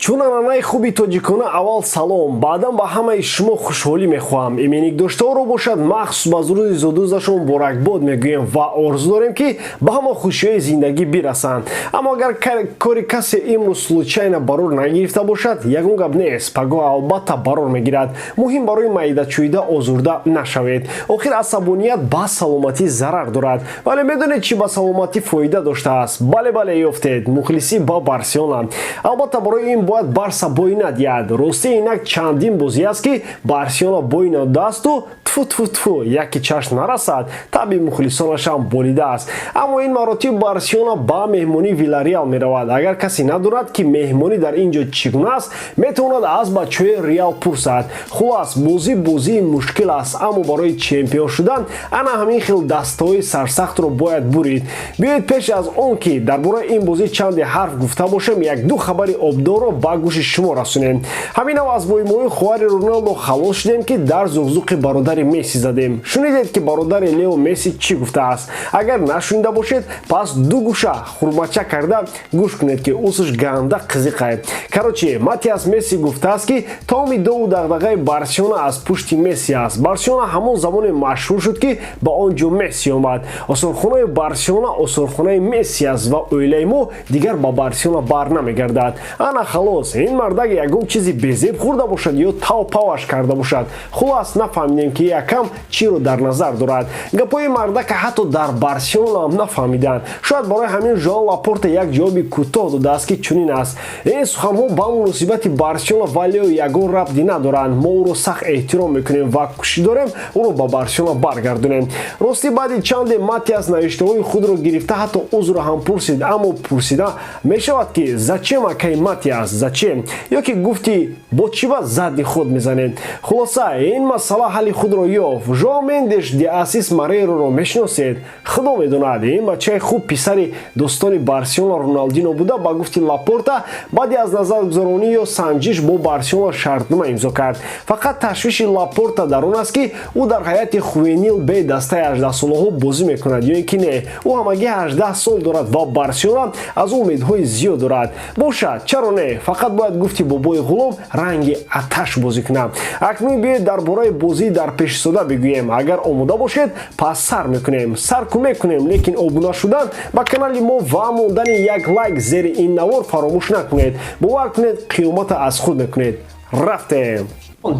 Чун анъанаи хуби тоҷикона, аввал салом, баъдан ба ҳамаи шумо хушҳолӣ мехоҳам. Именикдоштаҳоро бошад, махсус ба рӯзи зодрӯзашон муборакбод мегӯем ва орзу дорем, ки ба ҳама хушиҳои зиндагӣ бирасанд. Аммо агар кори касе имрӯз случайно барор нагирифта бошад, ягон гап нест, пагоҳ албатта барор мегирад. Муҳим, барои маидачӯида озурда нашавед. Охир асабоният ба саломатӣ зарар дорад. Вале медонед, чӣ ба саломатӣ фоида доштааст? Бале, бале, ёфтед: мухлисӣ ба Барселона. Албатта, барои ин бояд Барса бой надиҳад. Ростӣ, инак чандин бозӣ аст, ки Барселона бой надодаасту, тфу, тфу, тфу, яке чашм нарасад, таби мухлисонашам болидааст. Аммо ин маротиб Барселона ба меҳмонии Вилареал меравад. Агар касе надонад, ки меҳмонӣ дар ин ҷо чӣ гуна аст, метавонад аз бачаҳои Реал пурсад. Хулас, бозӣ бозии мушкил аст, аммо барои чемпион шудан ана ҳамин хел дастаҳои сарсахтро бояд бурид. Биёед, пеш аз он ки дар бораи ин бозӣ чанде ҳарф гуфта бошем, як-ду хабари обдорро ба гӯши шумо расонем. Ҳамин ав аз воймои хоҳари Роналдо халос шудем, ки дар зуқзуқи бародари Месси задем. Шунидед, ки бародари Лео Месси чӣ гуфтааст? Агар нашунида бошед, пас ду гӯша хурмача карда гӯш кунед, ки усуш ганда қизиқае. Короче, Матиас Месси гуфтааст, ки тамоми дову дағдағаи Барселона аз пушти Месси аст. Барселона ҳамон замоне машҳур шуд, ки ба он ҷо Месси омад. Осорхонаи Барселона осорхонаи Месси аст ва оилаи мо дигар ба Барселона бар намегардад. Ана халос. Ин мардак ягон чизи безеб хӯрда бошад ё тав паваш карда бошад. Хулас, нафаҳмидем, ки якам чиро дар назар дорад. Гапҳои мардака ҳатто дар Барселона ҳам нафаҳмиданд. Шояд барои ҳамин Жоан Лапорта як ҷавоби кӯтоҳ додааст, ки чунин аст: «Ин суханҳо ба муносибати Барселона ва Лео ягон рабти надоранд. Мо ӯро сахт эҳтиром мекунем ва кӯшиш дорем ӯро ба Барселона баргардонем». Ростӣ, баъди чанде Матиас навиштаҳои худро гирифта, ҳатто узрро ҳам пурсид. Аммо пурсида мешавад, ки зачем, акай Матиас, зачем? Ё ки гуфти бо чӣ ба задний ход мезанед? Хулоса, ин масъала ҳалли худро ёфт. Жоан Мендеш де Асис Марейроро мешиносед? Худо медонад, ин бачаи хуб писари дӯстони Барселона Роналдино буда, ба гуфти Лапорта, баъди аз назаргузаронӣ ё санҷиш бо Барселона шартнома имзо кард. Фақат ташвиши Лапорта дар он аст, ки ӯ дар ҳайати Хувенил Б дастаи 18-солаҳо бозӣ мекунад ё ин ки не. Ӯ ҳамагӣ 18 сол дорад ва Барселона аз ӯ умедҳои зиёд дорад. Бошад, чаро не? Фақат бояд, гуфти бобои ғулом, ранги аташ бозӣ кунад. Акнун биёед, дар бораи бозии дар пешистода бигӯем. Агар омода бошед, пас сар мекунем. Сар ку мекунем, лекин обуна шудан ба канали мо ва мондани як лайк зери ин навор фаромӯш накунед. Бовар кунед, қиёмата аз худ мекунед. Рафтем.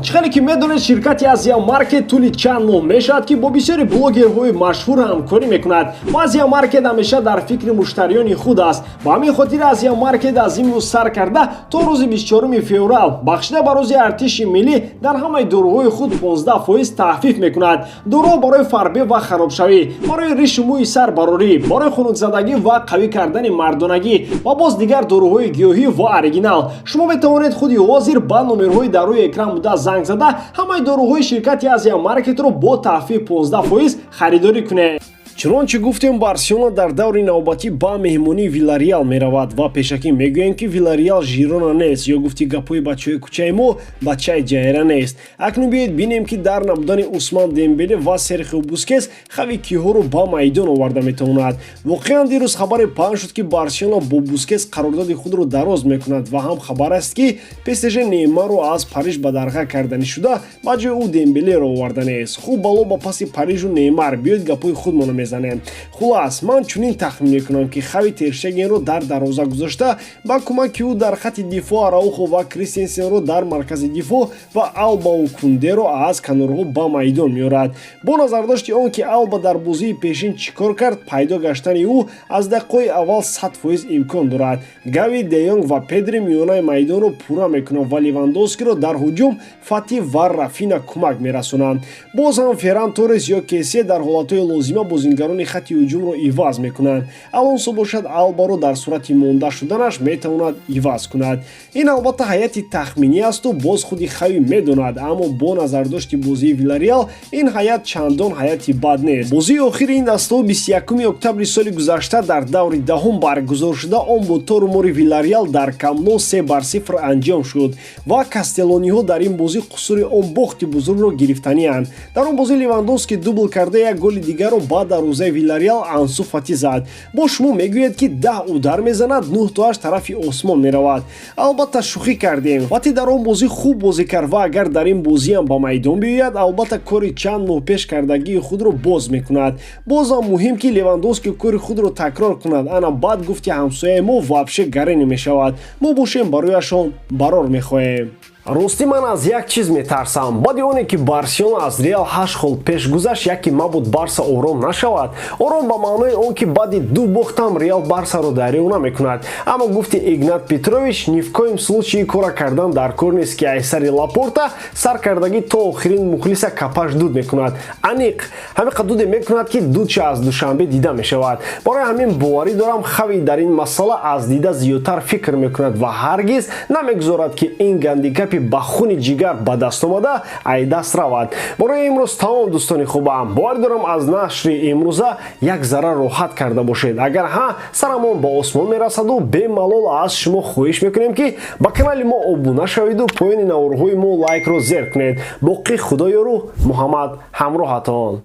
Чӣ хеле ки медонед, ширкати Азия Маркет тӯли чанд моҳ мешавад, ки бо бисёри блогерҳои машҳур ҳамкорӣ мекунад ва Азия Маркет ҳамеша дар фикри муштариёни худ аст. Ба ҳамин хотир Азия Маркет аз имрӯз сар карда то рӯзи 24 феврал, бахшида ба рӯзи артиши миллӣ, дар ҳамаи доруҳои худ 15% тахфиф мекунад. Доруҳо барои фарбе ва харобшавӣ, барои ришу мӯи сар барорӣ, барои хунукзадагӣ ва қавӣ кардани мардонагӣ ва боз дигар доруҳои гиёҳӣ ва оригинал. Шумо метавонед худи ҳозир ба номерҳои дар рӯи экран буда занг зада, ҳамаи доруҳои ширкати Азия Маркетро бо тахфиф 15% харидорӣ кунед. Чунончи гуфтем, Барселона дар даври навбатӣ ба меҳмонии Вилареал меравад ва пешакӣ мегӯем, ки Вилареал Жирона нест ё, гуфти гапҳои бачаҳои кӯчаи мо, бачаи ҷайра нест. Акнун биёед бинем, ки дар набудани Усман Дембеле ва Серхио Бускес Хави киҳоро ба майдон оварда метавонад. Воқеан, дирӯз хабаре паҳн шуд, ки Барселона бо Бускес қарордоди худро дароз мекунад ва ҳам хабар аст, ки ПСЖ Неймарро аз Париж бадарға карданӣ шуда, ба ҷои ӯ Дембелеро оварданест. Хуб, бало ба паси Парижу Неймар. Биёед, гапҳои худмонро мезанем. Хулас, ман чунин тахмин мекунам, ки Хави Терштегенро дар дарвоза гузошта, ба кӯмаки ӯ дар хати дифоъ Араухо ва Кристенсенро дар маркази дифоъ ва Албау Кундеро аз канорҳо ба майдон меорад. Бо назардошти он ки Алба дар бозии пешин чӣ кор кард, пайдо гаштани ӯ аз дақиқаҳои аввал 100% имкон дорад. Гави, Деёнг ва Педри миёнаи майдонро пурра мекунанд ва Левандовскиро дар ҳуҷум Фати ва Рафина кӯмак мерасонанд. Боз ҳам Ферран Торрес ё Кесе дар ҳолатҳои лозима бозингарони хати ҳуҷумро иваз мекунанд. Алонсо бошад, Албаро дар сурати монда шуданаш метавонад иваз кунад. Ин албатта ҳайати тахминӣ асту боз худи Хави медонад, аммо бо назардошти бозии Вилареал ин ҳайат чандон ҳайати бад нест. Бозии охири ин дастаҳо 21 октябри соли гузашта дар даври даҳум баргузор шуда, он бо тору мори Вилареал дар Камп 3-0 анҷом шуд ва кастелониҳо дар ин бозӣ қусури он бохти бузургро гирифтанианд. Дар он бозӣ Левандовски дубл карда, як голи дигарро ба дарвозаи дарвозаи Вилареал Ансу Фати зад. Бо шумо мегӯед, ки 10 удар мезанад, нӯҳтоаш тарафи осмон меравад. Албатта, шӯхӣ кардем. Фати дар он бозӣ хуб бозӣ кард ва агар дар ин бозиам ба майдон биёяд, албатта, кори чанд моҳ пеш кардагии худро боз мекунад. Бозам муҳим, ки Левандовски кори худро такрор кунад. Ана баъд гуфти ҳамсояи мо вообще гарени мешавад. Мо бошем, барояшон барор мехоҳем. Ростӣ, ман аз як чиз метарсам. Баъди оне ки Барселона аз Реал ҳашт хол пеш гузашт, яке мабуд Барса ором нашавад. Ором ба маънои он, ки баъди ду бохтам Реал Барсаро дарёв намекунад. Аммо гуфти Игнат Петрович, ни в коем случае кора кардан дар кор нест, ки айсари Лапорта сар кардагӣ то охирин мухлиса капаш дуд мекунад. Аниқ ҳамиқа дуде мекунад, ки дудша аз Душанбе дида мешавад. Барои ҳамин боварӣ дорам, Хави дар ин масъала аз дида зиёдтар фикр мекунад ва ҳаргиз намегузорад, ки ин гандикапи ба хуни ҷигар ба даст омада ай даст равад. Барои имрӯз тамом, дӯстони хубам. Боварӣ дорам, аз нашри имрӯза як зарра роҳат карда бошед. Агар ҳа, сарамон ба осмон мерасаду бемалол аз шумо хоҳиш мекунем, ки ба канали мо обуна шавиду поёни наворҳои мо лайкро зер кунед. Боқӣ Худоёру Муҳаммад ҳамроҳатон.